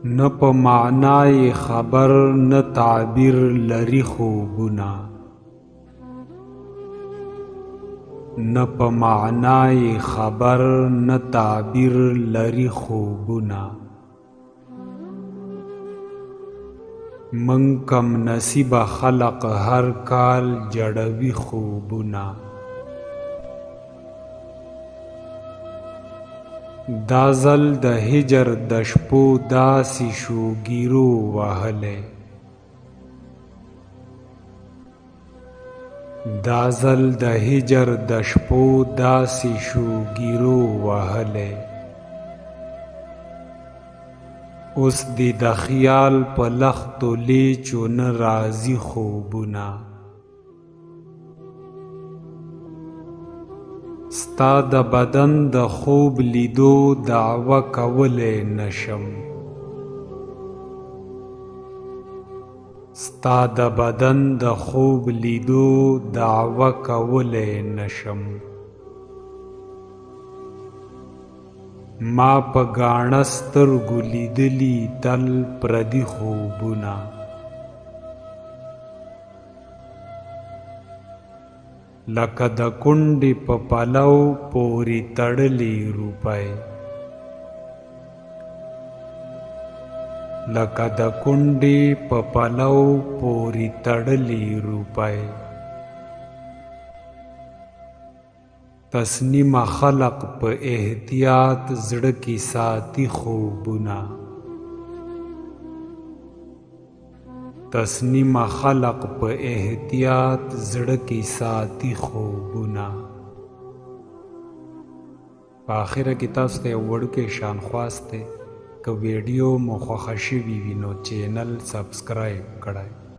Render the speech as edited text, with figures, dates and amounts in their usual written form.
نه په معنا یې خبر نه تعبیر لري خوبونه، نه په معنا یې خبر نه تعبیر لري خوبونه. موږ کم نصیبه خلق هر کال جړوي خوبونه. دا ځل د هجر د شپو داسې شوګیرو وهلی، دا ځل د هجر د شپو داسې شوګیرو وهلی. اوس دې د خیال په لښتو لېچو نه راځي خوبونه. ستا د بدن د خوب لیدو دعوه کولی نشم، ستا د بدن د خوب لیدو دعوه کولی نشم. ما په ګاڼه سترګو لیدلي تل پردي خوبونه. لکه د کونډې په پلو پورې تړلې روپۍ، لکه د کونډې په پلو پورې تړلې روپۍ. تسنیمه خلق په احتیاط زړه کې ساتي خوبونه، تسنیمه خلق په احتیاط زړه کې ساتي خوبونه. په اخره کې تاسو ته یو وړوکی شان خواست دی، که ویډیو مو خوښه شوې وي نو چینل سبسکرایب کړئ.